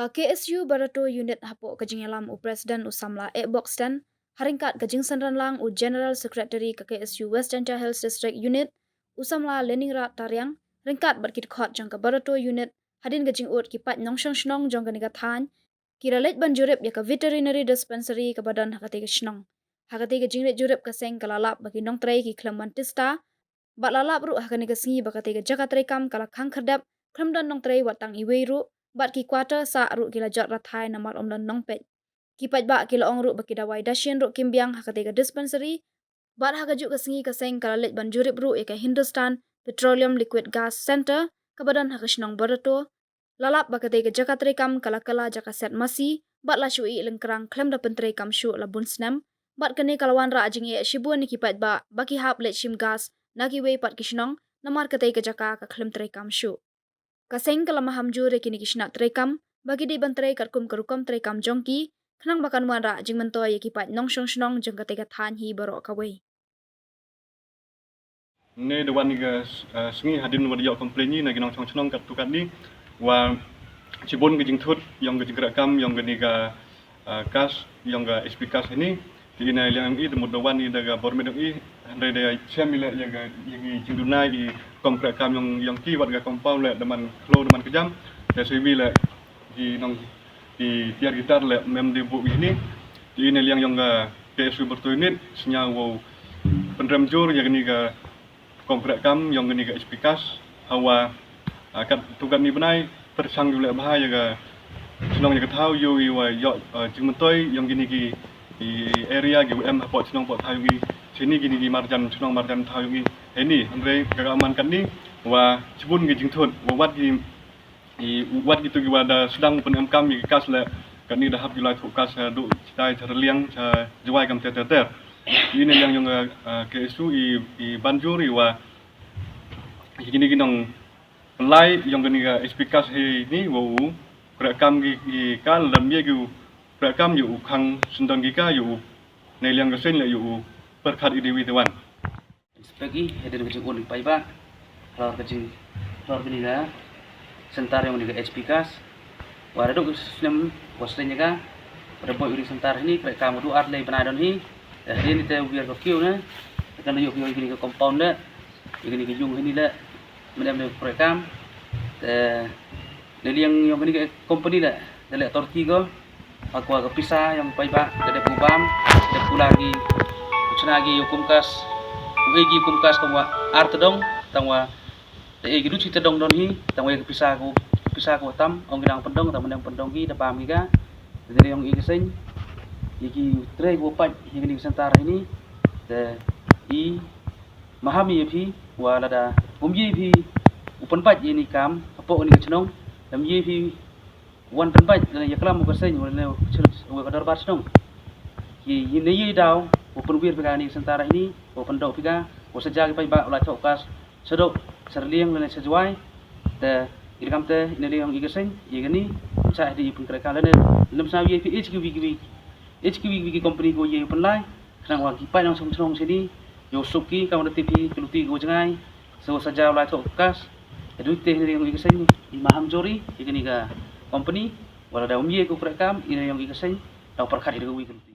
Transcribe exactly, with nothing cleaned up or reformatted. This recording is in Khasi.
Ka K S U Barato Unit hapoh ka jingïalam u President u samla Ekbok Sten, ha ryngkat ka jingsynran lang u General Secretary ka K S U West Jaintia Hills District Unit, u samla Leningrat Tariang, ryngkat bad ki dkhot jong ka Barato Unit, hadien ka jingud ki paid nongshong shnong jong kane ka thaiñ, ki la leit ban jurip ïa ka veterinary dispensary kaba don ha katei ka shnong. Ha katei ka jingleit jurip ka seng ka la lap ba ki nongtrei ki khlem wan tista, bad la lap ruh ha kane ka sngi ba katei ka jaka treikam ka la khang khyrdep, khlem don nongtrei wat tang iwei ruh, bad ki quarter sah ruh ki la jot rathai namar ym don nongpeit. Ki paidbah ki la ong ruh ba ki dawai dashin ruh kim biang ha katei ka dispensary, bad ha kajuh ka sngi ka seng ka la leit ban jurip ruh ïa ka Hindustan Petroleum Liquid Gas Center, kaba don ha ka shnong Barato. La lap ba katei ka jaka treikam ka la kylla jaka set masi, bad la shu ïeh lyngkrang khlem da pyntreikam shuh la bun snem, bad kane ka la wanrah jingeh shibun ïa ki paidbah ba ki hap leit shim gas na kiwei pat ki shnong, namar katei ka jaka ka khlem treikam shuh. Ka seng ka la maham jur ïa kine ki shnat treikam ba ki dei ban trei katkum ka rukom treikam jong ki, khnang ba kan wanrah jingmyntoi ïa ki paid nongshong shnong jong katei ka thaiñ hi baroh kawei. Ne da wan ïa ka, eh, sngi hadien wa da ïoh complain na ki nongshong shnong katto katne, wa shibun ka jingthut ïong ka jingkhreh kam ïong kane ka, eh, gas ïong ka H P gas hini. Te ine liang i da mut da wan i da ka bor met ïong i, hynrei da shem i leh ïa ka, ïa ki jingduna i rukom khreh kam ïong, ïong ki wat ka compound leh da man khloo da man kjam. Te shu i leh ki nong ki tiar ki tar leh mem de buh hini. Te ine liang ïong ka K S U Barato Unit, sñiaw wow pynrem jur ïa kane ka rukom khreh kam ïong kane ka H P gas, hawa, ah, katto katne bnai pyrshang ïa u leh bha ïa ka shnong ïa ka thaw ïoh i wa ïoh, ah, jingmyntoi ïong kine ki, ki area ki wa em hapoh shnong hapoh thaw ïong i, shini kine ki marjan shnong marjan thaw ïong i. Hini hynrei ka ka man katne wa shibun ki jingthut wa wat ki i wat kito ki wa da sdang pyn-em kam ïa ki gas leh, katne da hap ki lai thoh gas, eh, duh shatai sha Raliang sha Jowai kam ter ter ter. Ine liang ïong, eh, K S U i, i ban jur i wa i kine ki nongpynlai ïong kane ka H P gas hini wa u khreh kam ki, ki ka lada ym ye ki u khreh kam ïa u khang syndon ki ka ïa u ne liang ka seng leh ïa u pyrkhat i dei wi te wan. Respect i, hadien ka jingud i paidbah halor ka jing, halor kane ka center ïong kane ka H P gas. Wa da duk snem wa snem ïa ka, wa da boi u ri center hini, khreh kam u du ar lei bnai don hi. Te hadien ite u biar ka kiew ne, te kan da ïoh kiew ïa kane ka compound leh, ïa kane ka yung hini leh, mane mane khreh kam. Te ne liang ïong kane ka company leh da leh torti ko ha kwah ka pisa ïong paidbah, da dep u bam, da dep u la ki u chna ki ïa u kum kas, u ei ki kum kas tang wa ar tdong, tang wa da ei ki du chi tdong don hi, tang wa ïa ka pisa ko, pisa ko tam ong ki dang pyndong, tang wa nang pyndong ki da bam ki ka. Te ne ïong i ka seng ïa ki trei ko pat ïa kane ka center hini. Te i maham ïa phi wa lada um ye phi u pynbait ïa ni kam hapoh kane ka chnong, lam ye phi wan pynbait lane ïa klam u ka seng lane u ka dorbar shnong. Ki ne ïa daw u pynwir phi ka ni center hini, u pyndoh phi ka, u saja ki paidbah u la thoh kas shadoh sha Raliang lane sha Jowai. Te i kam te i ne liang i ka seng ïa kani cha di i pynkhreh ka lane lem sa ïa phi H Q V Q V H Q V Q V ki company ko ïa pynlai. Khnang wa ki paid nongshong shnong shini ïoh suk ki, kam da tip hi ka luti ka jngai. So sa jaw lai thok kas. Ka du te ne ïong i ka seng i maham jur i kani ka company. Wa lada um ye ko khreh kam i ne ïong i ka seng, dang pyrkhat i da ka wi ka luti.